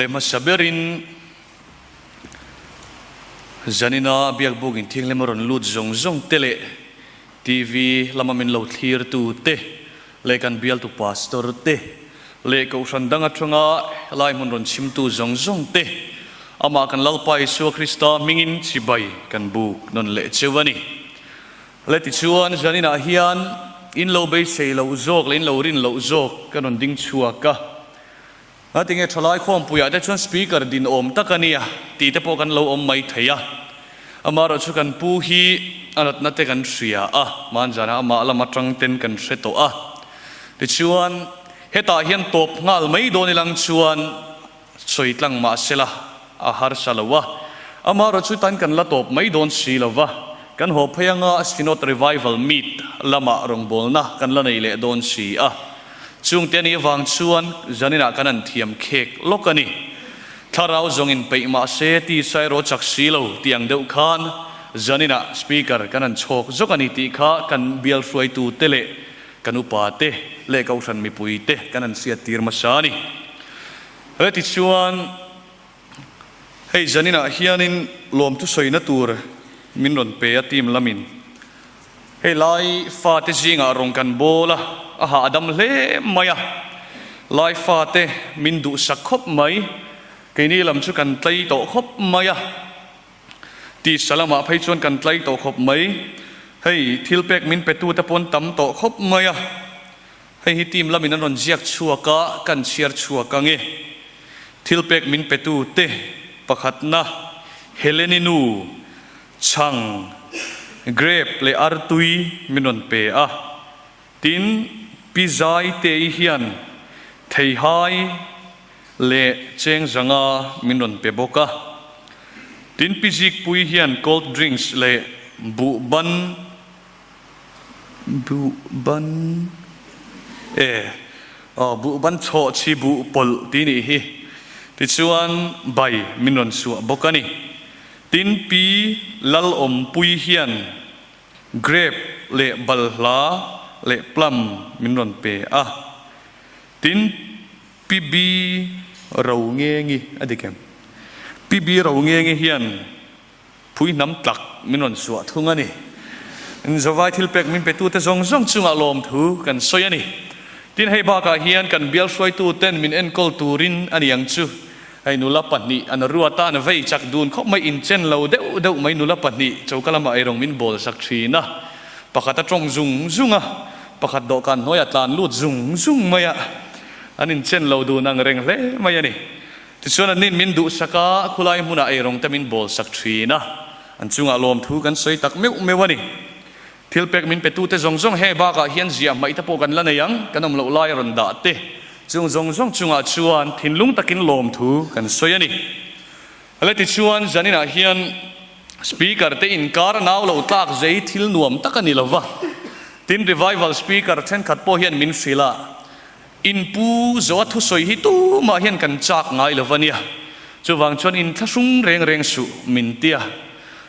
Leh hmasa berin zanina biakbuk inthianghlim a rawn lut zawng zawng te leh TV lama min lo thlirtu te leh kan bialtu pastor te leh kohhran dang atanga helai hmun rawn chhimtu zawng zawng te amah kan Lalpa Isua Krista hmingin chibai kan buk nawn leh cheu a ni. Le tichuan zaninah hian in lo beisei loh zawk leh in lo rin loh zawk ka rawn ding chhuak a. Ngatinge thalai khawmpuiah te chuan speaker din awm tak a nia tih te pawh kan lo awm mai thei a. Amaherawh chu kan pu hi a natna te kan hria a, hmanzanah amah lam atang ten kan hre tawh a. Tichuan hetah hian tawp nghal mai dawn ilang chuan sawi tlang mah sela a harsa lo a. Amaherawh chu tan kan la tawp mai dawn si lo va, kan haw phei anga Synod Revival Meet lamah rawngbawlna kan la nei leh dawn si a. Chungte a nih avang chuan zaninah kan an thiam khek lawk a ni. Thlarau zawng in peih mah se tisa erawh chak si lo tih ang deuh khan zaninah Speaker kan an chhawk zawk a ni tih kha kan bial hruaitu te leh kan upa te leh kohhran mipui te kan an hriat tir hmasa a ni. Heti chuan hei zaninah hianin lawmthu sawina tur min rawn pe a team lamin. Hei lai fate zingah rawn kan bawl a, a hahdam hle mai a. Lai fate min duhsak khawp mai, keini lam chu kan tlei tawh khawp mai a. Tisa lamah phei chuan kan tlei tawh khawp mai. Hei thil pek min petute pawn tam tawh khawp mai a. Hei hi team lamin an rawn ziak chhuak a, kan chhiar chhuak ang e. Thil pek min petute pakhatna Heleni nu Chhang, grape leh artui min rawn pe a, tin Pi Zaitei hian theihai leh cheng zanga min rawn pe bawk a, tin Pi Zikpui hian cold drinks leh buhban, buhban e aw buhban chhawhchhi buh pawlh tih nih hi, tichuan bai min rawn suah bawk a ni. Tin Pi Lalawmpui hian grape leh balhla leh plum min rawn pe a. Tin Pi Bi Rongengi a dik em? Pi Bi Rongengi hian phui hnam tlak min rawn suah thung a ni. Zawai thil pek min petute zawng zawng chungah lawmthu kan sawi a ni. Tin hei bakah hian kan bial hruaituten min enkawl turin a ni ang chu. Hei nula pahnih an ruat a, an vei chak dun khawp mai, inchen lo deuh deuh mai nula pahnih choka lamah eirawng min bawl sak thin a, pakhat a tawng zung zung a, pakhat dawhkan hnuaiah tlan lut zung zung mai a, an inchen lo dun ang reng hle mai a ni. Tichuan an nin min duhsak a, khulai hmunah eirawng te min bawl sak thin a, an chungah lawmthu kan sawi tak meuh meuh a ni. Thil pek min petute zawng zawng heng bakah hian ziah hmaih te pawh kan la nei ang, kan awm loh lai a rawn dah te. Chung zawng zawng chungah chuan thinlung takin lawmthu kan sawi a ni. Hale tichuan zaninah hian Speaker te inkar a nau lo tlak zei thil nuam tak a ni lova. Tin Revival Speaker thenkhat pawh hian min hrilh a, in pu Zoa thusawi hi tumah hian kan chak ngai lova nia. Chuvang chuan in thlahrung reng reng suh min tia.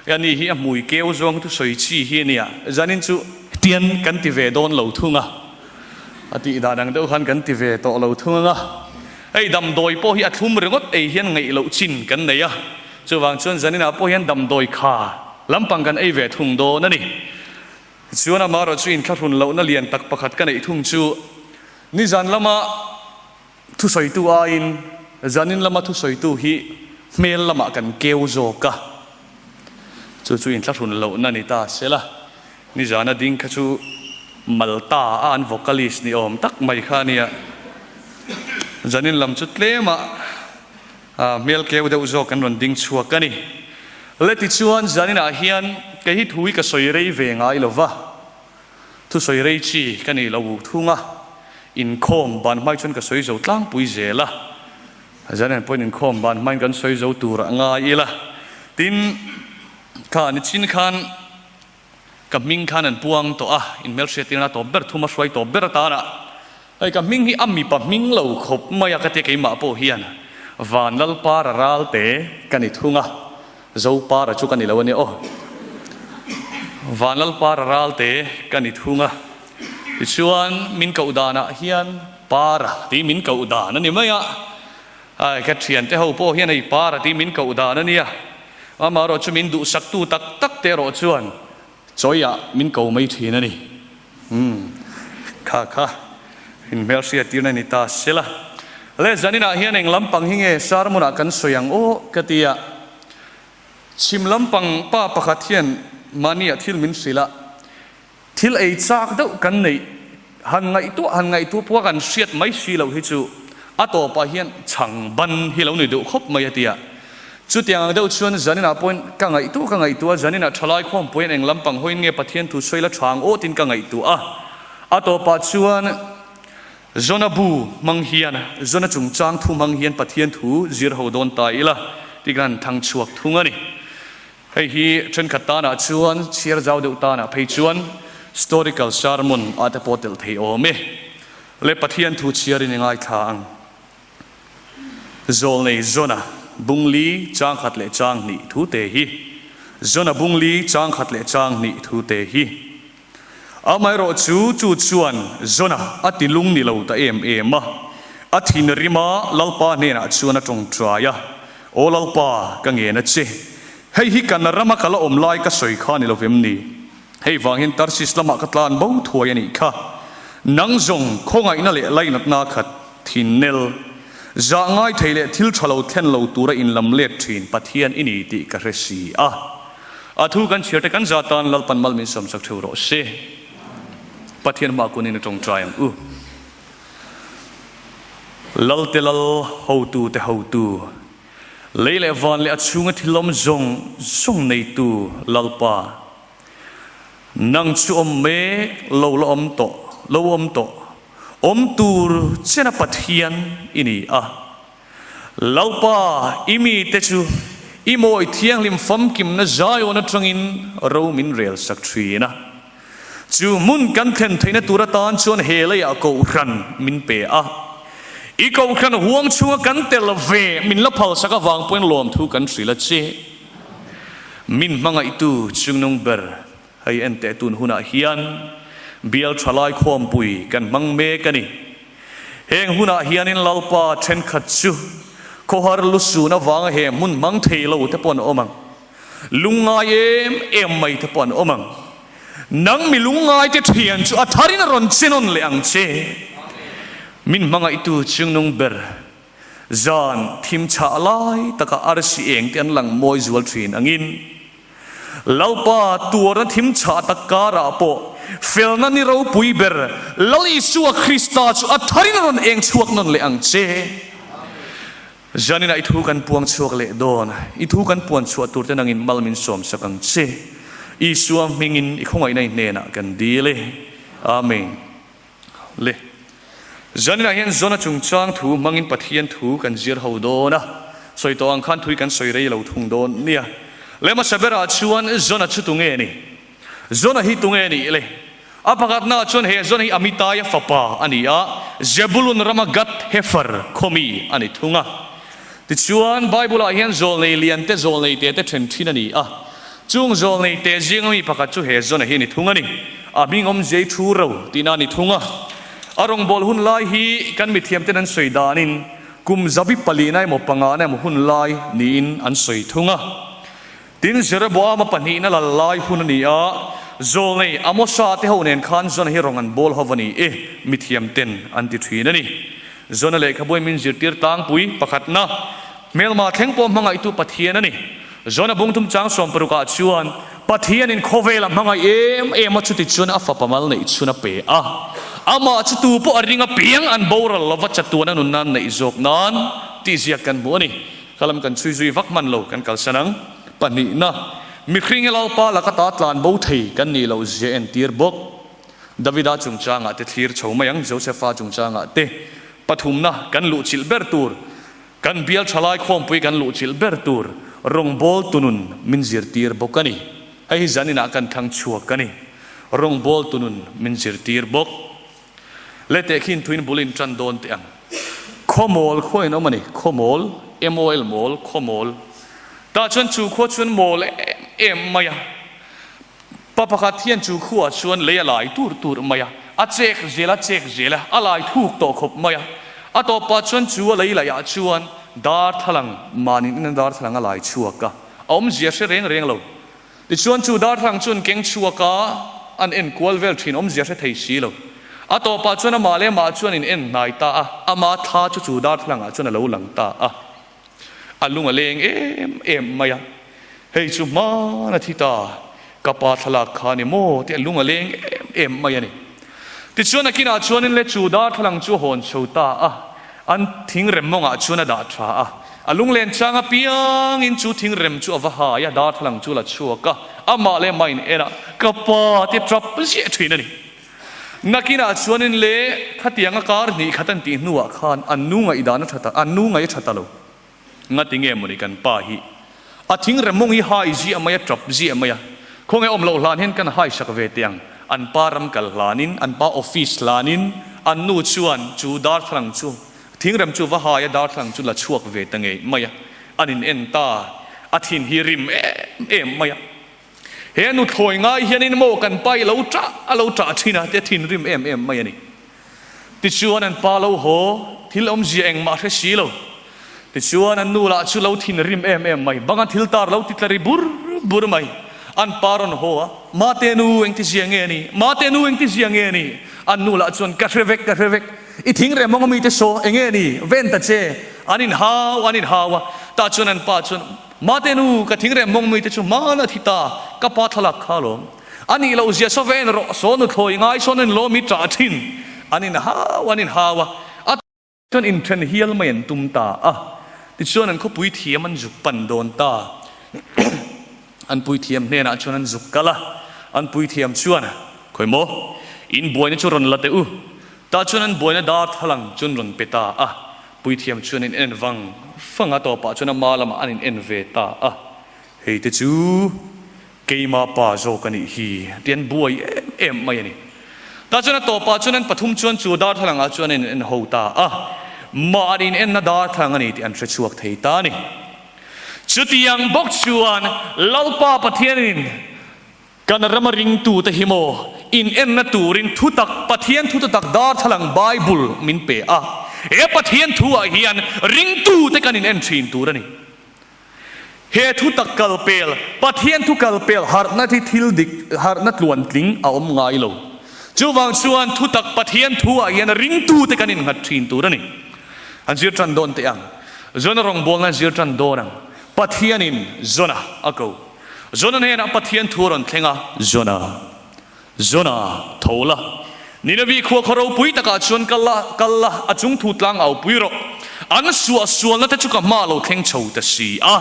E ani hi a hmui keu zawng thusawi chi hi a nia. Zanin chu tian kan ti ve dawn lo thung a. A tih dan ang deuh khan kan ti ve tawh lo thung ang a. Hei damdawi pawh hi a thlum ringawt ei hian ngaih loh chin kan nei a. Chuvang chuan zaninah pawh hian damdawi kha lampang kan ei ve thung dawn a ni. Tichuan amaherawh chu inthlahrun lohna lian tak pakhat ka neih thung chu nizan lama thusawitu aiin zanin lama thusawitu hi hmel lamah kan keu zawk a. Chu chu inthlahrun lohna ni ta sela. Nizana ding kha chu Malta a an vocalist ni awm tak mai kha a nia. Zanin lam chu tlema hmel keu deuh zawk kan rawn ding chhuak a ni. Le tichuan zaninah hian kei hi thu hi ka sawi rei ve ngai lo va, thusawi rei chi ka ni lo thung a, inkhawm ban hmai chuan ka sawi zo tlangpui zel a. Zanin pawhin inkhawm ban hmain kan sawi zo tur a ngai ila. Tin, kha nichin khan Ka hming khan an puang tawh a, in hmelhriattirna tawp ber thum a hruai tawp ber atana hei ka hming hi a mipa hming lo khawp mai a ka tia keimah pawh hian Vanlalpara Ralte ka ni thung a, Zopara chu ka ni lo a nia aw. Vanlalpara Ralte ka ni thung a, tichuan min koh danah hian Para tih min koh dan a ni mai a. Ai, ka thiante ho pawh hian ei par a ti min koh dan a nia. Amaherawh chu min duhsaktu tak tak te erawh chuan chawiah min ko mai thin a ni. Umm, kha kha, inhmelhriat tirna a ni ta sela. Le, zaninah hian eng lampang hi nge sermon-ah kan sawi ang aw ka ti a. Chhim lampang pa pakhat hian mahniah thil min hrilh a. Thil ei chak deuh kan neih han ngaihtuah han ngaihtuah pawh kan hriat mai si loh hi chu a tawpah hian chhang ban hi lo ni deuh khawp mai a ti a. Chutiang ang deuh chuan zaninah pawhin ka ngaihtuah ka ngaihtuah a, zaninah thalai khawmpuiin eng lampang hawiin nge Pathian thu sawi la tha ang aw tiin ka ngaihtuah a. A tawpah chuan Jona bu hmang hian, Jona chungchang thu hmang hian Pathian thu zir ho dawn ta ila tih ka han thang chhuak thung a ni. Hei hi thenkhat tanah chuan chhiar zau deuh tanah phei chuan storical sermon ah te pawh telh thei awm e. Le Pathian thu chhiarin i ngaithla ang. Zawlnei Jona bungli chang khat leh chang hnih thu te hi. Jona bungli chang khat leh chang hnih thu te hi. Amaherawh chu chu chuan Jona a ti lung ni lo ta em em a. A thinrim a, Lalpa hnenah chuan a tawngtai a, Aw Lalpa, ka ngen a che. Hei hi kan rama ka la awm lai ka sawi kha ni lovem ni? Hei vang hian Tarsis lamah ka tlan bo thuai a nih kha. Nang zawng khawngaihna leh lainatna khat thin nel, zah ngai thei leh thil tha lo thlen lo tura inlam let thin Pathian i ni tih ka hre si a. A thu kan chhiar te kan za tan Lalpan mal min sawmsak theuh rawh se. Pathian hma kunin i tawngtai ang u. Lal te lal, hotu te hotu, lei leh van leh a chhunga thil awm zawng zawng neitu Lalpa, nang chu awm mek lo la awm tawh, lo awm tawh, awm tur chena Pathian i ni a. Lalpa, i mite chu i mawi thianghlim famkimna Zion atangin ro min rel sak thin a. Chu hmun kan thlen theihna tur atan chuan he leiah kohhran min pe a. I kohhran huang chhunga kan tel ve min la phalsak avang pawhin lawmthu kan hrilh a che. Min hmangaihtu chungnung ber hei enteh tun hunah hian bial thalai khawmpui kan hmang mek a ni. Heng hunah hianin Lalpa thenkhat chu khawhar lusun avanga he hmun hmang thei lo te pawh an awm ang. Lungngai em em mai te pawh an awm ang. Nang mi lungngai te thian chu a tharin a rawn che nawn leh ang che. Min hmangaihtu chungnung ber zan thim chhah lai taka arsi eng te an lang mawi zual thin angin Lalpa tuarna thim chhah tak karah pawh felna ni ropui ber Lal Isua Krista chu a tharin a rawn eng chhuak nawn leh ang che. Zaninah i thu kan puang chhuak leh dawn, i thu kan puan chhuah tur te nangin mal min sawm sak ang che. Isua hmingin i khawngaihna i hnenah kan dil e. Amen. Le. Zaninah hian Jona chungchang thu hmangin Pathian thu kan zir ho dawn a, sawi tawh ang khan thui kan sawi rei lo thung dawn nia. Le hmasa berah chuan Jona chu tunge ni? Jona hi tunge nih le? A pakhatnaah chuan he Jona hi Amitaia fapa a ni a, Zebulun rama Gath-hefer khawmi a ni thung a. Tichuan, Bible-ah hian zawlnei lian te, zawlnei te te then thin a ni a. Chung zawlnei te zinga mi pakhat chu he Jona hi a ni thung a ni. A hming awmzia i thu ro tihna a ni thung a. A rawngbâwl hun lai hi kan mithiamten an sawi danin kum zabi palina emaw pangana emaw hun lai niin an sawi thung a. Tin, Jeroboama pahnihna lal lai hun a ni a, zawlnei Amosa te ho nen khan Jona hi rawng an bawl ho va ni e, mithiamten an ti thin a ni. Jona lehkhabuai min zirtir tlangpui pakhatna, hmelma thleng pawh hmangaihtu Pathian a ni. Jona bungthum chang sawmparukah chuan Pathianin khawvel a hmangaih em em a, chuti chuan a fapa mal neih chhun a pe a. Amah chu tu pawh a ring apiang an boral lova chatuan a nun nan neih zawk nan tih ziak kan hmu a ni. Ka lam kan chhui zui vak hman lo, kan kalsan ang. Pahnihna, mihring hi Lalpa laka ta tlan bo thei kan nih loh zia entir bawk. Davida chungchangah te thlir chho mai ang, Josefa chungchangah te. Pathumna, kan luhchilh ber tur, kan bial thalai khawmpui kan luhchilh ber tur rawngbawltu nun min zirtir bawk a ni. Hei hi zaninah kan thlang chhuak a ni. Rawngbawltu nun min zirtir bawk. Le tehkhin thuin bul in tan dawn teh ang. Khawmawl khua in awm a ni, Khawmawl, MOL mawl, Khawmawl. Tah chuan chu khua chuan mawl em em mai a. Pa pakhat hian chu khuaah chuan lei a lai tur tur mai a, a chek zel a chek zel a, a lai thuk tawh khawp mai a. A tawpah chuan chu a lei laihah chuan. Darthlalang mahni in darthlalang a lai chhuak a, a awmzia hre reng reng lo. Tichuan chu darthlalang chu an keng chhuak a, an en kual vel thin, awmzia hre thei si lo. A tawpah chuan amah leh amah chuan in en hnai ta a, ama thla chu chu darthlalangah chuan a lo lang ta a. A lung a leng em em mai a, hei chu hmana thi ta, ka pa thlalak kha a ni maw tih a lung a leng em em mai a ni. Tichuan a kinah chuanin le chu darthlalang chu a hawn chho ta a, an thingrem mawngah chuan a dah tha a, a lunglen chang apiangin chu thingrem chu a va hai a, darthlalang chu a la chhuak a, amah leh amah in en a, ka pa tih a tap ziah thin a ni. Nakinah chuanin le khatianga kar hnih khat an tih hnuah khan an nu ngaihdan a tha ta, an nu ngaih a tha ta lo. Ngati nge mawni kan pa hi a thingrem mawng hi hai ziah mai a, tap ziah mai a, khawnge awm loh hlan hian kan hai sak ve teh ang, an pa ram kal hlanin, an pa office hlanin an nu chuan chu darthlalang chu thingrem chu va hai a, darthlalang chu la chhuak ve ta ngei mai a, an in en ta, a thin hi rim em em mai a. He nuthlawi ngai hianin maw kan pa i lo ṭah a lo ṭah ṭhin a tia thinrim em em mai a ni. Tichuan an pa lo haw, thil awmzia engmah hre si lo. Tichuan an nu lah chu lo thinrim em em mai, banga thil tar lo ti tla ri bur bur mai. An pa rawn haw a, Mate nu engtizia nge ni? Mate nu engtizia nge ni? An nu lah chuan, Ka hre vek, ka hre vek. I thingrem mawng ami te saw enge ni? Ven ta che. An inhau, an inhau a. Tah chuan an pa chuan, Mate nu, ka thingrem mawng mite chu hmaan a thi ta, ka pa thlalak kha alawm. A nih loh zia saw ven rawh, saw nuthlawi ngai sawn in lawm i ṭah thin. An inhau, an inhau a, a chuan inthen hial mai an tum ta a. Tichuan an khawpui thiam an zuk pan dawn ta. An puithiam hnenah chuan an zuk kal a, an puithiam chuan, Khawi maw, in buaina chu rawn la teh u. Tah chuan an buaina darthlalang chu an rawn pe ta a. Puithiam chuan in en vang vang a, tawpah chuan ama lamah an in en ve ta a, Hei te chu keima pa zawk a nih hi tih an buai em em mai a ni. Tah chuan a tawpah chuan an pathum chuan chu darthlalangah chuan an in en ho ta a, mahni in enna darthlalang a ni tih an hre chhuak thei ta a ni. Chutiang bawk chuan Lalpa Pathianin Kan rama ringtute hi maw inenna turin thutak, Pathian thu thutak darthlalang Bible min pe a. He Pathian thu ah hian ringtute kan inen thin tur a ni. He thutak kalpel, Pathian thu kalpel harhna hi thil dik, harhna tluantling a awm ngai lo. Chuvang chuan thutak Pathian thu ah hian ringtute kan innghat thin tur a ni. An zir tan dawn teh ang. Zona rawngbawlna zir tan dawn ang. Pathianin Zona a ko. Jona hnenah Pathian thu a rawn thleng a. Jona, Jona, tho la. Ninevi khua khaw ropui takah chuan kal la, kal la, a chung thu tlang au pui rawh. An suahsualna te chu ka hma lo thleng chho ta si a.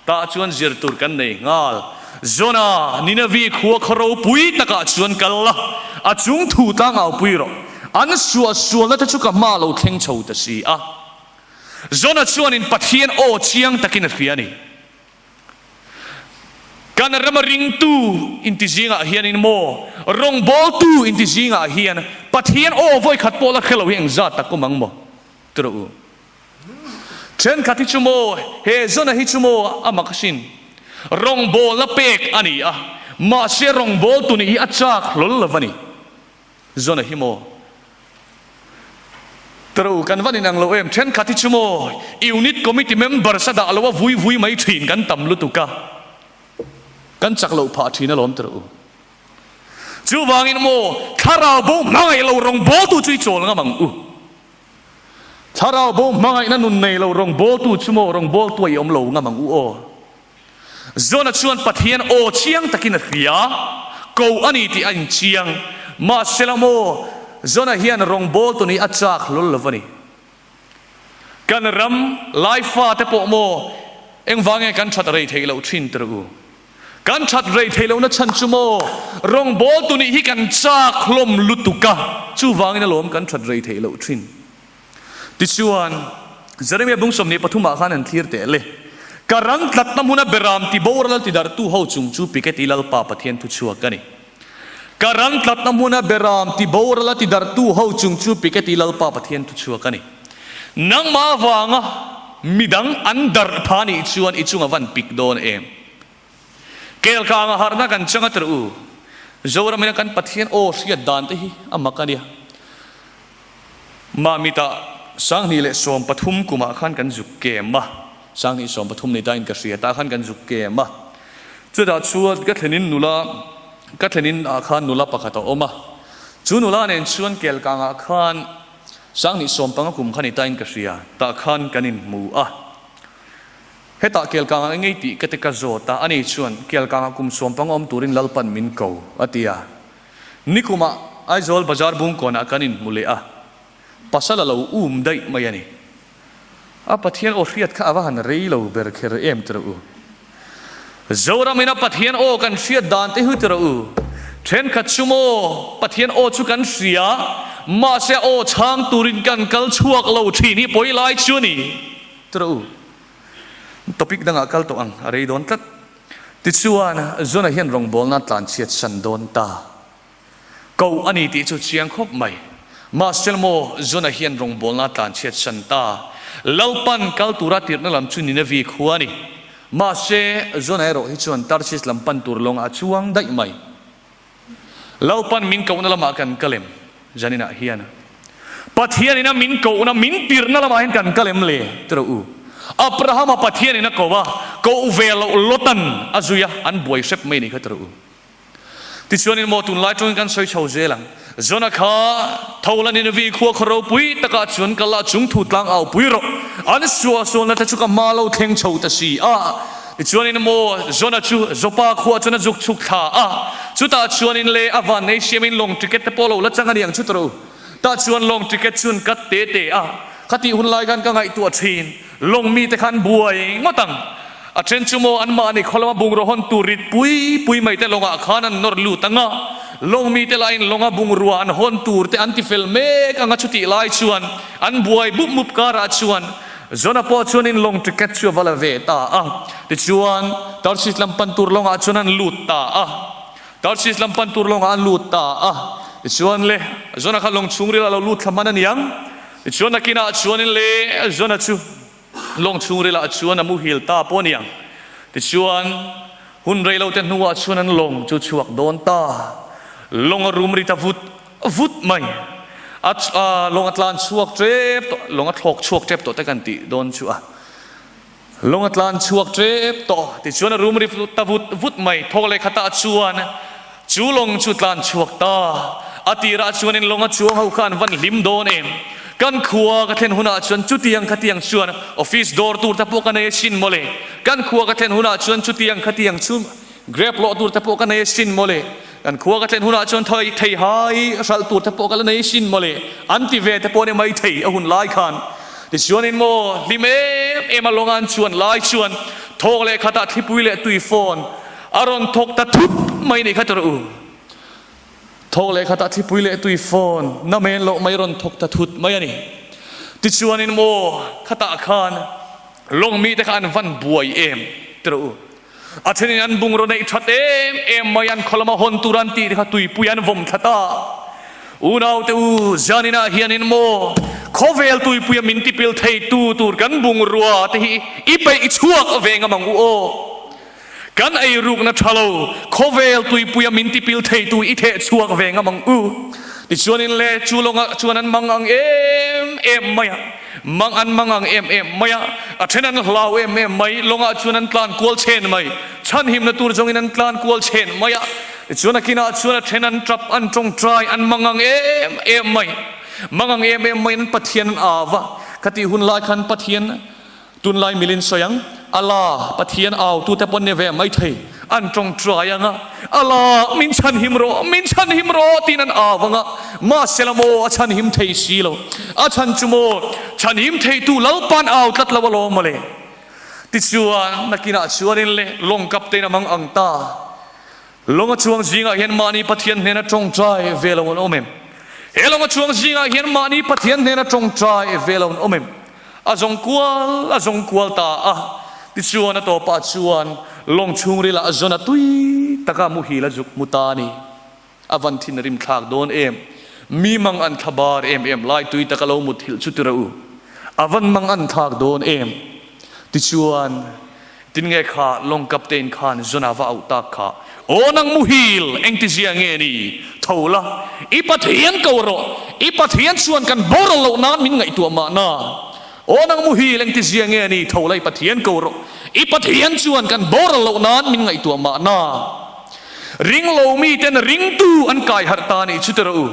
Tah chuan zir tur kan nei nghal. Jona, Ninevi khua khaw ropui takah chuan kal la, a chung thu tlang au pui rawh. An suahsualna te chu ka hma lo thleng chho ta si a. Jona chuanin Pathian aw chiang takin a hria a ni. Kan rama ringtu inti zingah hianin maw, rawngbawltu inti zingah hian Pathian aw vawikhat pawh la hre lo hi engzat tak awm ang maw? Ti rawh u. Thenkhat hi chu maw, he zona hi chu maw a mak asin. Rawngbawlna pek a ni a, mahse rawngbawltu nih hi a chak hlawl lo va ni. Zona hi maw? Tro kan van inang lo em? Thenkhat hi chu maw Unit Committee members a dah lo a vui vui mai thin kan tam lutuk a, kan chak loh phah thin alawm tro u. Chuvangin maw thlarau bo hmangaih lo rawngbawltu chu i chawl ngam ang u. Thlarau bo hmangaihna nun nei lo rawngbawltu chu maw rawngbawltu a i awm lo ngam ang u aw. Jona chuan Pathian aw chiang takin a hria, ko a ni tih a inchiang. Mahsela maw, Jona hian rawngbawltu nih a chak hlawl lo a ni. Kan ram lai fate pawh maw, engvange kan that rei theih loh thin tir u? Kan that rei theih lohna chhan chu maw, rawngbawltu nih hi kan chak hlawm lutuk a, chuvangin alawm kan that rei theih loh thin. Tichuan, Jeremia bung 23 ah khan an thlir teh le. Ka ran tlatna hmuna beram ti boral a tidarhtu ho chung chu Piketi Lalpa Pathian thu chhuak a ni. Ka ran tlatna hmuna beram ti boral a tidarhtu ho chung chu Piketi Lalpa Pathian thu chhuak a ni. Nangmah avanga midang an darh pha nih chuan i chunga van pik dawn em? Kelkanga harhna kan chang a tirh u. Zoramina kan Pathian aw hriat dan te hi a mak a nia. Mamitah. 2013 kumah khan kan zuk kem a, 2013 ni tain ka hria tah khan kan zuk kem a. Chutah chuan ka thlenin nula ka thlenin ah khan nula pakhat a awm a, chu nula nen chuan Kelkangah khan 2015 kum kha ni tain ka hria tah khan kan inhmu a. Hetah Kelkangah engei tih ka ti ka zawt a, ani chuan Kelkangah kum 15 awm turin Lalpan min ko a ti a. Nikumah Aizawl Bazar Bungkawnah kan inhmu leh a, pasal a lo um daih mai a ni. A Pathian aw hriat kha a va han rei lo ber kher em ti rawh u. Zoramin a Pathian aw kan hriat dan te hu ti rawh u. Thenkhat chu maw Pathian aw chu kan hria, mahse a aw chhang turin kan kal chhuak lo thin hi pawi lai chu a ni ti rawh u. Topic dangah kal tawh ang, a rei dawn tlat. Tichuan, Zona hian rawngbawlna tlanchhiat san dawn ta. Ko a ni tih chu chiang khawp mai. Mahse maw, Zona hian rawngbawlna tlanchhiat san ta. Lalpan kal tura tirhna lam chu Ninevi khua a ni. Mahse, Zona erawh hi chuan Tarsis lam pan tur lawngah a chuang daih mai. Lalpan min kohna lamah kan kal em? Zaninah hian Pathianin a min kohna, min tirhna lamah hian kan kal em le? Ti rawh u. Abrahama Pathianin a ko a, koh ve loh Lotan a zui a, an buai hrep mai ni kha ti rawh u. Tichuanin maw tunlai tawngin kan sawi chho zel ang. Jona kha tho la Ninevi khua khaw ropui takah chuan kal la chung thu tlang au pui rawh. An suahsualna te chu ka hma lo thleng chho ta si a. Tichuanin maw Jona chu Joppa khua chuan a zuk chhuk thla a, chutah chuanin le a van nei siamin lawng ticket te pawh lo la chang a niang chu tawrh u. Tah chuan lawng ticket chuan kat te te a, khatih hun lai khan ka ngaihtuah thin, lawng mite khan buai ngawt ang. A then chu maw anmahni khaw lama bungraw hawn tur rit pui pui mai te lawngah khan an nawr lut ang a, lawng mite lahin lawnga bungrua an hawn tur te an ti fel mek ang a chutih lai chuan an buai bup mup karah chuan Jona pawh chuanin lawng ticket chu a va la ve ta a. Tichuan, Tarsis lam pan tur lawngah chuan an lut ta a. Tarsis lam pan tur lawngah an lut ta a. Tichuan le, Jona kha lawng chhungril a lo lut thla hman a niang. Tichuan nakinah chuanin le, Jona chu lawng chhungrilah chuan a muhil ta pawh a niang. Tichuan, hun rei lo te hnuah chuan an lawng chu chhuak dawn ta. Lawng a rum ri ta vut vut mai. A lawng a tlan chhuak tep tawh, lawng a thlawk chhuak tep tawh te kan tih dawn chu a. Lawng a tlan chhuak tep tawh tichuan a rum ri ta vut vut mai. Thawk leh khatah chuan chu lawng chu tlan chhuak ta. A tirah chuanin lawng a chuang ho kha an van hlim dawn em. Kan khua ka thlen hunah chuan chutiang khatiang chuan office dawr tur te pawh ka nei asin mawle. Kan khua ka thlen hunah chuan chutiang khatiang chu Grep lawh tur te pawh ka nei asin mawle, kan khua ka thlen hunah chuan thei thei hai hralh tur te pawh ka la nei asin mawle, an ti ve te pawh a ni mai thei a hun lai khan. Tichuanin maw hlim em em a lawng an chuan lai chuan thawk leh khatah thlipui leh tui phone a rawn thawk ta thut mai nih kha tawrh u. Thawk leh khatah thlipui leh tui phone na men loh mai rawn thawk ta thut mai a ni. Tichuanin maw khatah khan lawng mite kha an van buai em tawrh u. A thenin an bungraw neih that em em mai an khaw lama hawn tur an tih te kha tuipui an vawm thla ta. Unaute u, zaninah hianin maw khawvel tuipuia min tipil theitu tur kan bungrua te hi i peih chhuak ve ngam ang u aw. Kan eirukna tha lo khawvel tuipuia min tipil theitu i theh chhuak ve ngam ang u. Tichuanin le chu lawngah chuan an mang ang em em mai a. Mang an mang ang em em mai a, a then an hlau em em mai, lawngah chuan an tlan kual chhen mai, chhanhimna tur zawngin an tlan kual chhen mai a, tichuan a kinah chuan a then an tap, an tawngtai, an mang ang em em mai, mang ang em em mai an Pathian an au va, khatih hun lai khan Pathian tunlai milin sawi ang, Allah Pathian au tute pawn ni ve mai thei. An tawngtai ang a, Allah, min chhanhim rawh, min chhanhim rawh tiin an au ang a, mahse la maw a chhanhim thei si lo, a chhan chu maw chhanhim theitu Lalpa'n au tlat lo alawm mawle. Tichuan, nakinah chuanin le lawng kaptein a mang ang ta. Lawng a chuang zingah hian mahni Pathian hnena tawngtai ve lo an awm em? He lawng a chuang zingah hian mahni Pathian hnena tawngtai ve lo an awm em? A zawng kual a zawng kual ta a, tichuan a tawpah chuan lawng chhungrilah a zawn a tui taka muhil a zuk hmu ta a ni. A van thin rim thlak dawn em? Mi mang an thla bar em em lai tui taka lo muthilh chu ti rawh u. A van mang an thlak dawn em? Tichuan. Tinge kha lawng captain khan Jonah va auh tak kha, Aw nang muhil, engtizia nge ni? Tho la, i Pathian ko rawh, i Pathian chuan kan boral loh nan min ngaihtuah mahna. Aw nang muhil, engtizia nge ni? Tho la, i Pathian ko rawh, i Pathian chuan kan boral loh nan min ngaihtuah mahna. Ring lo miten ringtu an kai harh ta nih chu ti rawh u.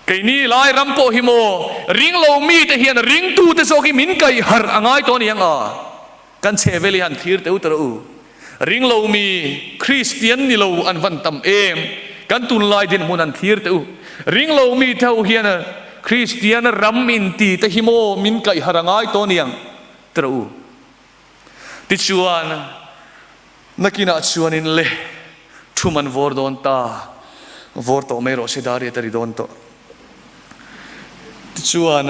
Keini lai ram pawh hi maw ring lo mite hian ringtute zawk hi min kaih harh a ngai tawh a ni ang a, kan chhe vel hi han thlir teuh ta rawh u. Ring lo mi Kristian ni lo an van tam em, kan tunlai dinhmun han thlir teh u. Ring lo mite ho hian Kristian ram inti te hi maw min kaih harh a ngai tawh a ni ang ti rawh u. Tichuan, nakinah chuanin le, thum an vawr dawn ta, vawr tawh mai rawh se, Dariat a ri dawn tawh. Tichuan,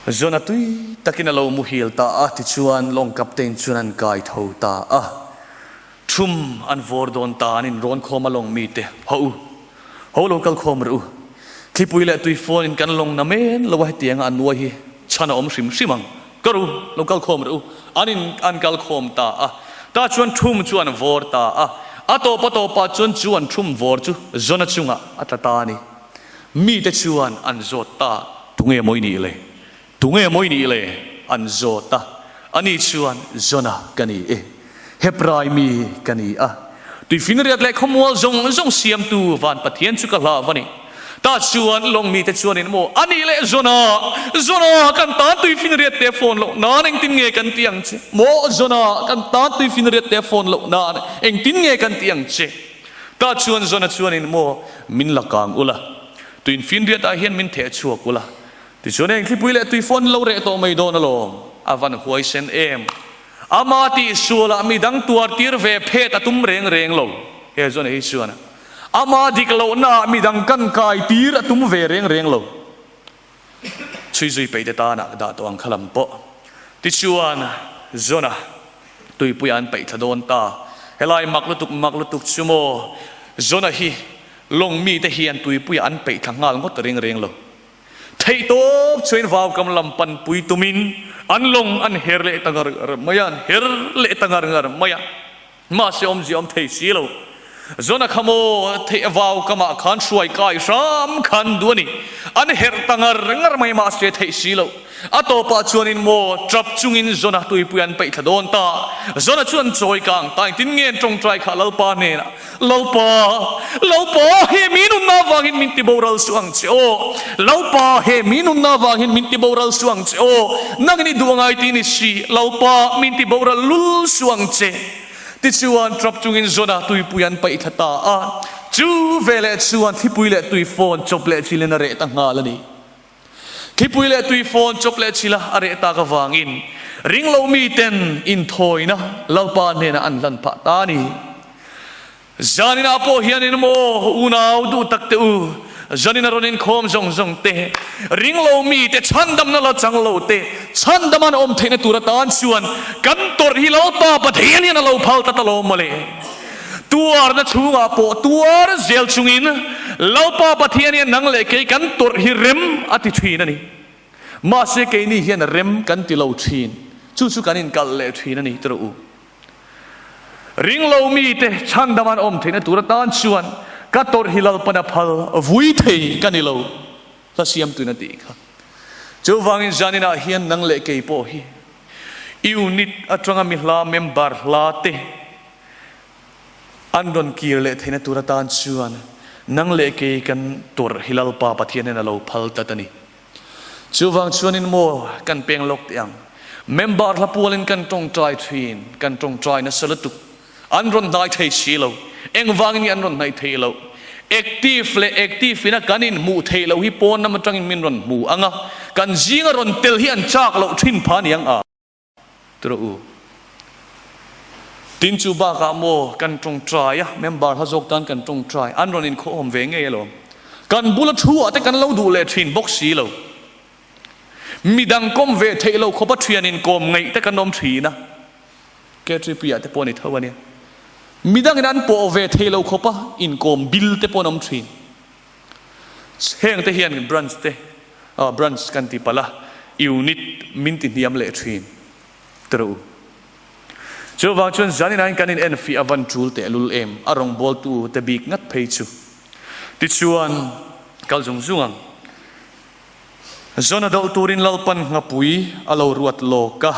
Jona tui takin a lo muhil ta a, tichuan lawng captain chuan an kai tho ta a. Thum an vawr dawn ta, an inrawn khawm a lawng mite, Haw u, Ho lo kal khawm rawh u. Thlipui leh tui phone in kan lawng na men lo a hetianga an nuai hi chhan a awm hrim hrim ang. Ka ru, lo kal khawm rawh u. An in an kal khawm ta a. Tah chuan thum chu an vawr ta a. A tawp a tawpah chuan chu an thum vawr chu Jona chungah a tla ta a ni. Mite chuan an zawt ta. Tunge maw i nih le? Tunge maw i nih le? An zawt a. Ani chuan, Jona ka ni e. Hebrai mi ka ni a. Tuifinriat leh khawmual zawng zawng siamtu van Pathian chu ka hlauh a ni. Tah chuan lawng mite chuanin maw, A nih leh Jona, Jona, kan tan tuifinriat te fawn loh nan engtin nge kan ti ang che? Maw Jona, kan tan tuifinriat te fawn loh nan engtin nge kan ti ang che? Tah chuan Jona chuanin maw, Min la kang ula, tuinfinriatah hian min theh chhuak ula, Tichuan eng thlipui leh tui phone lo reh tawh mai dawn alawm, a van huaisen em. Ama tih sualah midang tuar tir ve phet a tum reng reng lo. He chuan hei chuan ama dik lohnaah midang kan kai tir a tum ve reng reng lo. Chhui zui peih te tanah ka dah tawh ang kha lam pawh. Tichuan Jona tuipuiah an peih thla dawn ta. Helai mak lutuk mak lutuk chu maw Jona hi lawng mite hian tuipuiah an peih thla nghal ngawt reng reng lo. Theihtawp chuan vaukam lam panpui tumin an lawng an her leh ta ngar ngar mai a, an her leh ta ngar ngar mai a. Mahse awmzia awm thei si lo. Jona kha maw theih vaukamah khan hruai kai hram khan duh a ni. An herh ta ngar ngar mai mahse theih si lo. A tawpah chuanin maw tap chungin Jona tuipui an peih thla dawn ta. Jona chuan chawi kang ta engtin nge an tawngtai kha Lalpa hnenah, Lalpa, Lalpa, he mi nunna avangin min ti boral suh ang che aw. Lalpa, he mi nunna avangin min ti boral suh ang che aw. Nangin i duh angai tih ni si, Lalpa, min ti boral lul suh ang che. Tichuan tap chungin Jona tuipui an paih thla ta a. Chu veleh chuan thlipui leh tui fawn chawp leh chilin a reh ta nghal a ni. Thlipui leh tui fawn chawp leh chila a reh tak avangin ringlo miten inthawina Lalpa hnenah an hlan phah ta a ni. Zaninah pawh hianin maw unau duh tak te u, zanina rawn inkhawm zawng zawng te, ringlo mite chhandamna la chang lo te, chhandam an awm theihna tur atan chuan kan tawrh hi Lalpa Pathian hian a lo phal ta ta lo mawle. Tuarna chhungah pawh tuar zel chungin Lalpa Pathian hian nang leh kei kan tawrh hi rem a ti thin a ni. Mahse keini hian rem kan ti lo thin. Chu chu kan inkalh leh thin a ni ti rawh u. Ringlo mite chhandam an awm theihna tur atan chuan ka tawrh hi Lalpan a phal vui thei ka ni lo. Hla siamtuin a tih kha. Chuvangin zaninah hian nang leh kei pawh hi unit atanga mi hla member hla te An rawn kir leh theihna tur atan chuan nang leh kei kan tawrh hi Lalpa Pathianin a lo phal tlat a ni. Chuvang chuanin maw kan peng lawk teh ang. Member hla pualin kan tawngtai thin, kan tawngtai nasa lutuk. An rawn hnai thei si lo. Engvangin nge an rawn hnaih theih loh? Active leh active ina kan inhmuh theih loh hi pawn lam atangin min rawn hmu ang a, kan zinga rawn tel hi an chak loh thin pha ni ang a. Tura u. Tin chu bakah maw kan tawngtai a, member hla zawk tan kan tawngtai, an rawn inkhawhawm ve ngei alawm. Kan bula thu ah te kan lo duh leh thin bawk si lo. Midang kawm ve theih lo khawpa thian inkawm ngaih te kan awm thin a, KTP ah te pawh a ni tho ania. Midangin an pawh ve theih lo khawpa inkawm bil te pawh an awm thin. Heng te hian branch te, branch kan ti palh a. unit min ti hniam leh thin tawh u. Chuvang chuan zanin kan in enfiah a van tul tehlul em, a rawngbawltu te bik ngat phei chu. Tichuan kal zung zung ang. Zona doh turin Lalpan nghapui a lo ruat lawk a.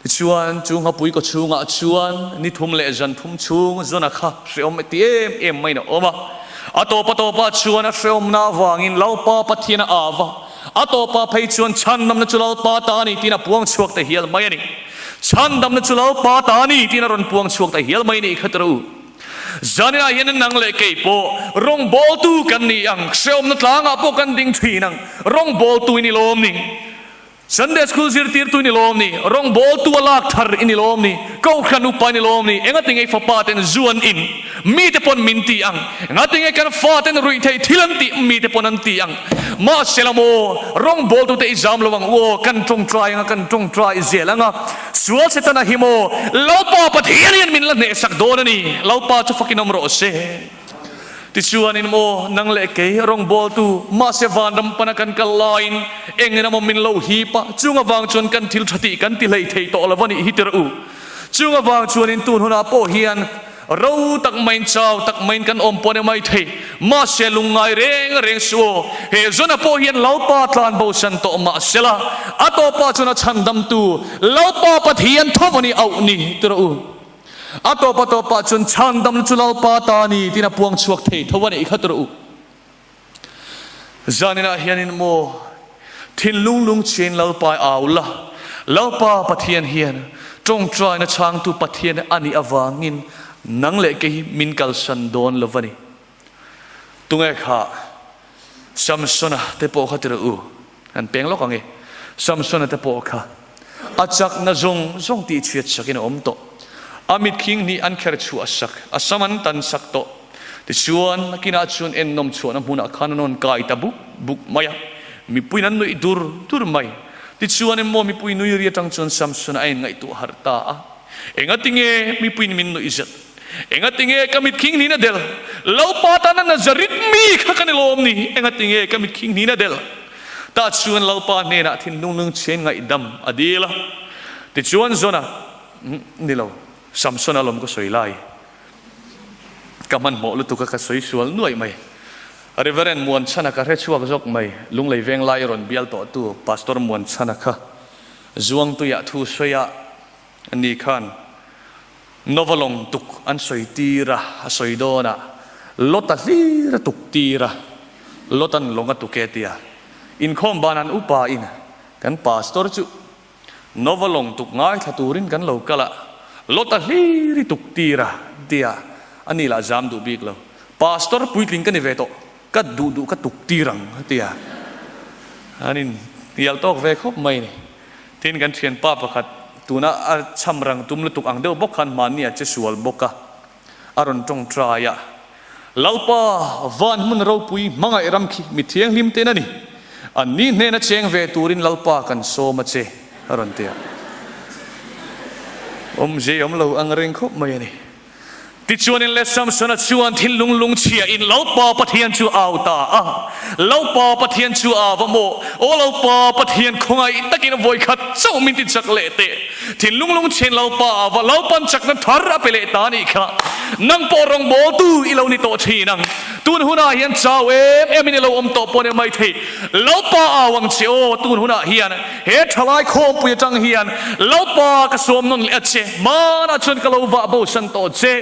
Tichuan chu nghapui kaw chhungah chuan ni thum leh zan thum chhung Zona kha hrehawm ti em em maiin a awm a. A tawp a tawpah chuan a hrehawmna avangin Lalpa Pathian a av a. A tawpah phei chuan chhandamna chu Lalpa ta a ni tiin a puang chhuak ta hial mai a ni. Chhandamna chu Lalpa ta a ni tiin a rawn puang chhuak ta hial mai a ni kha tawh u. Zaninah hian nang leh kei pawh rawngbawltu kan ni ang, hrehawmna tlangah pawh kan ding thin ang, rawngbawltu i ni lawm ni? Sunday School zirtirtu i ni lawm ni? Rawngbawltu a lak thar i ni lawm ni? Kohhran upa i ni lawm ni? Engati nge fapa ten zu an in? Mite pawn min ti ang. Engati nge kan faten ruih theih thil an tih? Mite pawn an ti ang. Mahsela maw, rawngbawltute i zam lo ang u aw, kan tawngtai anga kan tawngtai zel anga, sual Setana hi maw, Lalpa Pathian hian min la hnehsak dawn a ni, Lalpa chu fakin awm rawh se. Tichuanin maw, nang leh kei rawngbawltu, mahse vanram pana kan kal laiin eng emaw min lo hip a, chung avang chuan kan thil tha tih kan ti hlei thei tawh lo a nih hi tirh u. Chung avang chuanin tun hunah pawh hian Ro tak maiin chau tak maiin kan awm pawh a ni mai thei. Mahse lungngai reng reng suh aw. He zona pawh hian Lalpa tlan bosan tawh mahsela a tawpah chuan a chhandamtu Lalpa Pathian tho a ni auh ni ti rawh u. A tawp a tawpah chuan chhandamna chu Lalpa ta a ni tiin a puang chhuak thei tho a nih kha ti rawh u. Zaninah hianin maw thinlung lungchhin Lalpa au la, Lalpa Pathian hian tawngtaina chhangtu Pathian a nih avangin nang leh kei hi min kalsan dawn lo va ni. Tunge kha Samsona te pawh kha ti rawh u, kan peng lawk ang e. Samsona te pawh kha a chakna zawng zawng tihchhiat sakin a awm tawh. A mitkhing hnih an kher chhuah sak, a sam an tan sak tawh. Tichuan, nakinah chuan ennawm chhuahna hmunah khan an rawn kai ta buk buk mai a, mipuiin an nuih dur dur mai. Tichuan emaw mipui nui ri atang chuan Samson a inngaihtuah harh ta a, Engatinge mipuiin min nuih zet? Engatinge ka mitkhing hnin a del? Lalpa tana Nazarit mi kha ka ni lawm ni? Engatinge ka mitkhing hnin a del? Tah chuan Lalpa hnenah thinlung lungchhiain ngaihdam a dil a. Tichuan Zona, ni lo, Samsona lawm ka sawi lai. Ka hmanhmawh lutuk a ka sawi sual nuaih mai. Reverend Muanchhana ka hre chhuak zawk mai. Lunglei veng lai rawn bial tawhtu Pastor Muanchhana kha Zuangtuiah thu sawi a ni khan Nova lawng tuk an sawi tir a, a sawi dawn a, Lota hlir a tuk tir a, Lotan lawng a tuk e tia inkhawm ban an upa in kan Pastor chu Nova lawng tuk ngaithla turin kan lo kal a, Lota hlir i tuk tir a, tia a ni lah zam duh bik lo. Pastor puitling ka ni ve tawh, ka duh duh ka tuk tir ang, tia an in hnial tawk ve khawp mai ni. Tin, kan thianpa pakhat tuna a cham rang tum lutuk ang deuh bawk khan hmanni a che sual bawk a. A rawn tawngtai a, Lalpa, van hmun ropui hmangaih ram khi mi thianghlim ten a ni. An ni hnena cheng ve turin Lalpa kan sawm a che, a rawn ti a. Awmzia awm lo ang reng khawp mai a ni. Tichuanin le Samsona chuan thinlung lungchhia in Lalpa Pathian chu a au ta a. Lalpa Pathian chu a va maw? Aw Lalpa Pathian khawngaih takin vawikhat chauh min ti chak leh teh. Thinlung lungchhin Lalpa a va Lalpan chakna thar a pe leh ta anih kha. Nang pawh rawngbawltu i lo ni tawh thin ang. Tun hunah hian chau em em in i lo awm tawh pawh a ni mai thei. Lalpa au ang che aw tun hunah hian he thalai khawmpui atang hian Lalpa ka sawm nawn leh a che. Hmanah chuan ka lo vah bosan tawh che.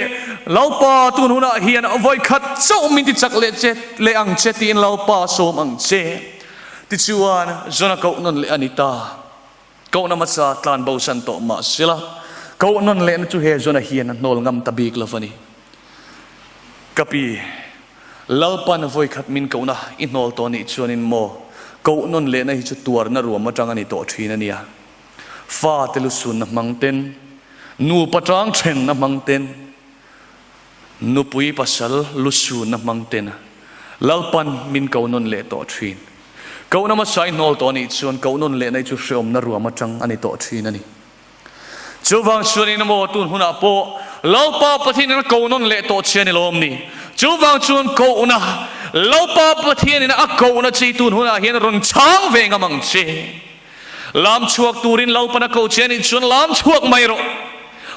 Lalpa tun hunah hian vawikhat chauh min ti chak leh che leh ang che tiin Lalpa sawm ang che. Tichuan Jona koh nawn leh a ni ta. Kohna hmasa tlan bosan tawh mah sela, koh nawn lehna chu he Jona hian a hnawl ngam ta bik lo va ni. Ka pi, Lalpan vawikhat min kohna i hnawl tawh nih chuanin maw, koh nawn lehna hi chu tuarna ruam atang a ni tawh thin a nia. Fate lusunna hmang ten, nupa tang thenna hmang ten, Nupui pasal lusunna hmang ten Lalpan min ko nawn leh tawh thin. Kohna hmasa i hnawl tawh anih chuan koh nawn lehna hi chu hreawmna ruam atang a ni tawh thin a ni. Chuvang chuanin maw tun hunah pawh Lalpa Pathianin a ko nawn leh tawh che a ni lawm ni? Chuvang chuan kohna Lalpa Pathianin a kohna che i tun hunah hian rawn chhang ve ngam ang che. Lam chhuak turin Lalpan a ko che anih chuan lam chhuak mai rawh.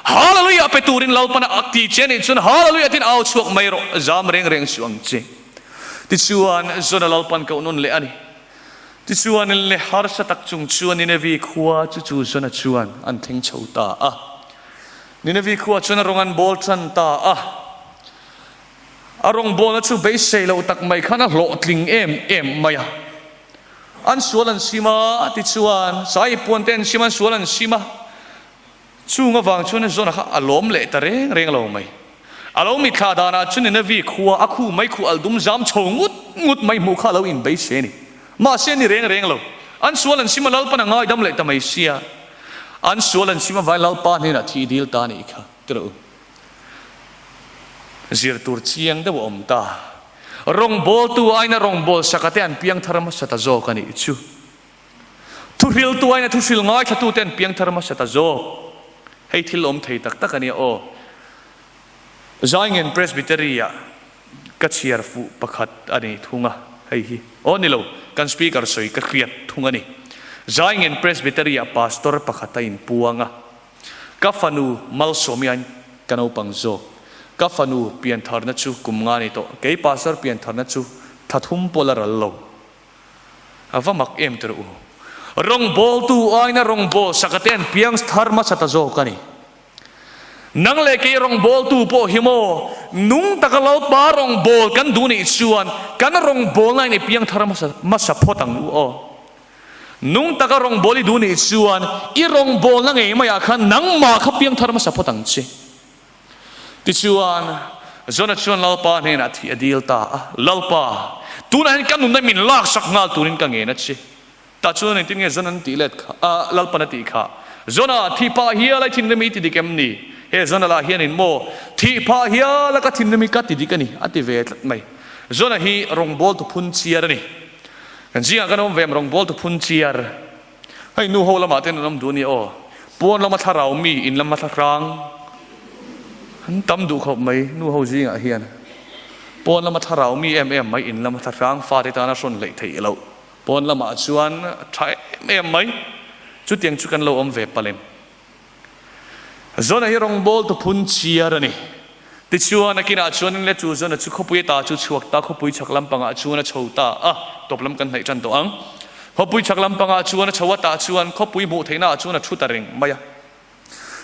Hallelujah pe turin Lalpan a ti che anih chuan Hallelujah tiin au chhuak mai rawh. Zam reng reng suh ang che. Tichuan Jona Lalpan koh nawn leh a ni. Tichuan le harsa tak chung chuan Ninevi khua chu chu Jona chuan an thleng chho ta a. Ninevi khua chuan a rawng an bawl tan ta a. A rawngbawlna chu beisei loh tak mai khan a hlawhtling em em mai a. An sual an sim a, tichuan Sai puan te an sim a, an sual an sim a. Chung avang chuan Jona kha a lawm leh ta reng reng lo mai. A lo mitthla danah chuan Ninevi khua a khu mai khu aldum zam chho ngut ngut mai hmuh kha a lo inbeisei a ni. Mahse a ni reng reng lo. An sual an sim a, Lalpan a ngaidam leh ta mai sia. An sual an sim avangin Lalpa hnenah thi dil ta a nih kha. Tirh u. Zir tur chiang deuh a awm ta. Rawngbawltu aina rawngbawlsaka te an piang thar hmasa ta zawk a nih chu. Thuhriltu aina thuhril ngaithlatu te an piang thar hmasa ta zawk. Hei thil awm thei tak tak a nia aw. Zaingen Presbytery ah ka chhiar fuh pakhat a ni thung a, hei hi aw ni lo, kan speaker sawi ka hriat thung a ni. Zaingen Presbytery ah pastor pakhat a inpuang a. Ka fanu Malsawmiain ka naupang zawk. Ka fanu piantharna chu kum nga ni tawh. Kei pastor piantharna chu thla thum pawh la ral lo. A va mak em tirh u. Rawngbawltu aina rawngbawlsaka te an piang thar hmasa ta zawk a ni. Nang leh kei rawngbawltu pawh hi maw nung taka Lalpa rawngbâwl kan duh nih chuan kan rawngbawlna in i piang thar hmasa phawt ang u aw. Nung taka rawngbâwl i duh nih chuan i rawngbâwlna ngei maiah khan nangmah kha piang thar hmasa phawt ang che. Tichuan, Jona chuan Lalpa hnenah thih a dil ta a, Lalpa, tunah hian ka nunna min laksak nghal turin ka ngen a che. Tah chuan engtin nge Jona an tih let kha, a, Lalpan a tih kha, Jona, thih phah hial a i thinrim i ti dik em ni? He Jona lah hianin maw, thih phah hial a ka thinrim i ka ti dik a ni, a ti ve tlat mai. Jona hi rawngbâwltu phun chiar a ni. Kan zingah kan awm ve em rawngbawltu phun chiar. Hei nu ho lamah ten an awm duh a nia aw. Pawn lama thlarau mi in lama thlahrang an tam duh khawp mai nu ho zingah hian. Pawn lama thlarau mi em em mai in lama thlahrang fate tana hrawn hleih theih loh. Pawn lamah chuan tha em em mai. Chutiang chu kan lo awm ve palem. Zona hi rawngbawltu phun chiar a ni. Tichuan, a kinah chuan in le chu Zona chu khawpui ata chu chhuak ta, khawpui chhak lampangah chuan a chho ta a, tawp lam kan hnaih tan tawh ang. Khawpui chhak lampangah chuan a chho a tah chuan khawpui hmuh theihnaah chuan a thu ta reng mai a.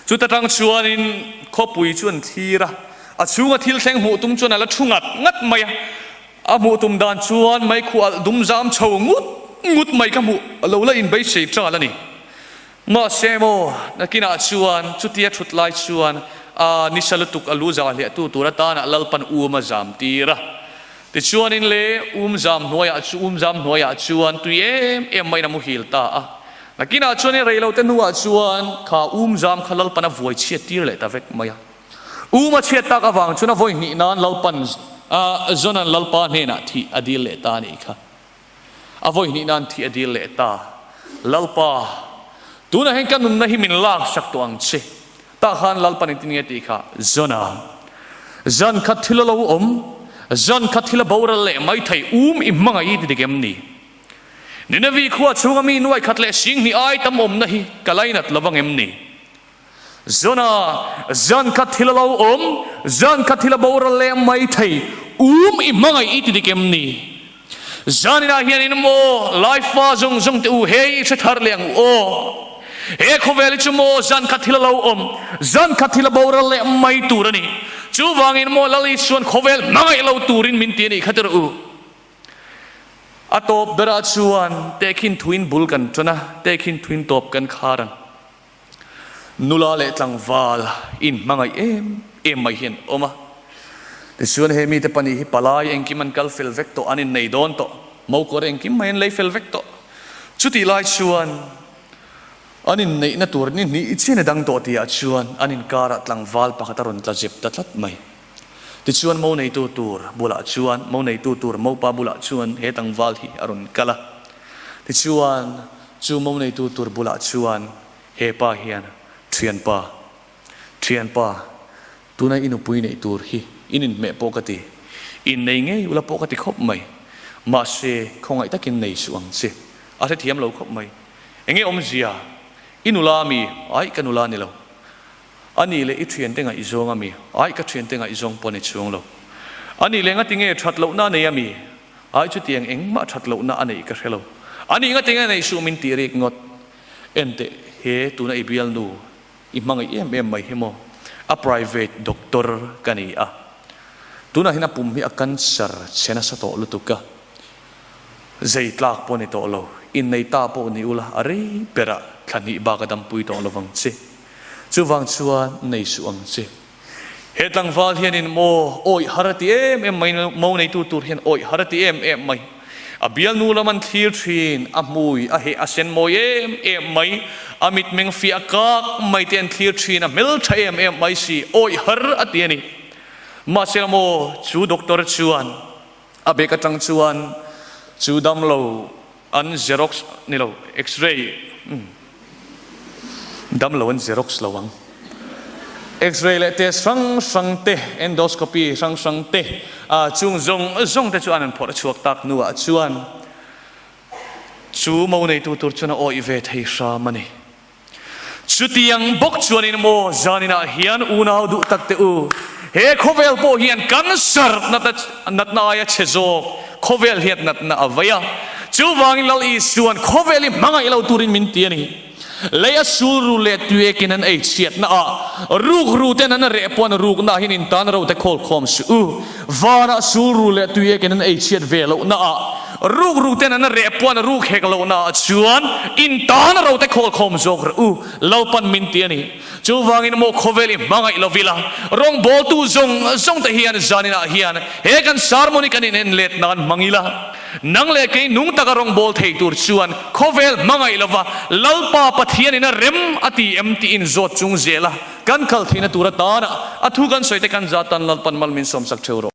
Chuta tang chuanin khawpui chu an thlir a, a chhunga thil thleng hmuh tum chuan a la thu ngat ngat mai a. A hmuh tum dan chuan meikhu alh dum zam chho ngut ngut mai ka hmuh lo la inbeisei ṭal a ni. Mahse maw, nakinah chuan chutia thut lai chuan a nisa lutuk a lu zah hliahtu tur atana Lalpan um a zam tir a. Tichuanin le um zam hnuaiah chu um zam hnuaiah chuan tui em em maiin a muhil ta a. Nakinah chuanin reilote hnuah chuan kha um zam kha Lalpan a vuai chhiat tir leh ta vek mai a. Um a chhiat tak avang chuan a vawi hnih nan Lalpan Jonan Lalpa hnenah thih a dil leh ta a nih kha. A vawi hnih nan thih a dil leh ta. Lalpa, tunah hian ka nunna hi min laksak tawh ang che. Tah khan Lalpa nih tin nge tih kha, Jona, zan khat thil a lo awm, zan khat thil a boral leh mai thei, um i hmangaih i ti dik em ni? Ninevi khua chhunga mi nuai khat leh singhnih ai tam awmna hi ka lainat lo vang em ni? Zona, zan khat thil a lo awm, zan khat thil a boral leh mai thei, um i hmangaih i ti dik em ni? Zaninah hianin maw Laifa zawng zawng te u hei i hre thar leh ang u aw. He khawvel hi chu maw zan khat thil a lo awm, zan khat thil a boral leh mai tur a ni. Chuvangin maw Lal Isuan khawvel hmangaih lo turin min ti a nih kha tirh u. A tawp berah chuan tehkhin thuin bul kan tan a, tehkhin thuin tawp kan khar ang. Nula leh tlangval inhmangaih em em mai hi an awm a. Tichuan he mite pahnih hi palai engkim an kal fel vek tawh, an innei dawn tawh, mokawr engkim mai an lei fel vek tawh. Chutih lai chuan an inneihna tur ni hnih chian a dang tawh tihah chuan an inkarah tlangval pakhat a rawn tla zep ta tlat mai. Tichuan mo neitu tur bulah chuan, mo neitu tur mopa bulah chuan he tlangval hi a rawn kal a. Tichuan Chu mo neitu tur bulah chuan he pa hian, Thianpa, thianpa, tuna i nupui neih tur hi in inhmeh pawh ka ti, innei ngei ula pawh ka ti khawp mai, mahse khawngaih takin nei suh ang che, a hrethiam lo khawp mai. Enge awmzia? I nula ami? Aih, ka nula ni lo. A nih leh i thiante ngaihzawng ami? Aih, ka thiante ngaihzawng pawh a ni chuang lo. A nih leh ngatinge that lohna a nei ami? Aih, chutiang engmah that lohna a neih ka hre lo. A nih ngatinge neih suh min tih rik ngawt. Enteh, he tuna i bialnu i hmangaih em em mai hi maw? A private doctor ka ni a. Tunah hian a pum hi a cancer chhe nasa tawh lutuk a. Zei tlak pawh ni tawh lo, innei ta pawh ni ula a rei berah thla hnih bak a dampui tawh lovang che. Chuvang chuan nei suh ang che. He tlangval hianin maw awih har a ti em em mai, mo neitu tur hian awih har a ti em em mai. A bialnu lam an thlir thin, a hmui a heh a sen mawi em em mai, a mitmeng fiah kak mai te an thlir thin, a hmeltha em em mai si, awih har a ti a ni. Mahse maw chu doctor chuan A bek atang chuan chu damlo an xerox ni lo, x-ray umm damlo an xerox lo ang. X-ray leh test hrang hrang te, endoscopy hrang hrang te ah chung zawng zawng te chu an an phawrh chhuak tak hnuah chuan chu mo neitu tur chuan a awih ve thei hram a ni. Chutiang bawk chuanin maw zaninah hian unau duh tak teh u, he khawvel pawh hian cancer natna aia chhe zawk khawvel hian natna a vei a. Chuvangin Lal Isuan khawvel hi hmangaih lo turin min ti a ni. Lei a sulru leh tuekin an ei chhiatna ah rukru ten an reh puan rukna ah hian in tan ro te khawl khawm suh u. Vanah sulru leh tuiekin an ei chhiat ve lohna ah Rukru ten an reh puan a ruk hek lohna ah chuan in tan a rote khawl khawm zawk rawh u, Lalpan min ti a ni. Chuvangin maw khawvel i hmangaih lo ila, rawngbawltu zawng zawng te hian zaninah hian he kan sermon hi kan in en let nan hmang ila, nang leh kei nung taka rawngbâwl thei tur chuan khawvel hmangaih lova Lalpa Pathianin a rem a ti em tiin zawt chung zela kan kal theihna tur atana a thu kan sawi te kan zat tan Lalpan mal min sawmsak theuh rawh.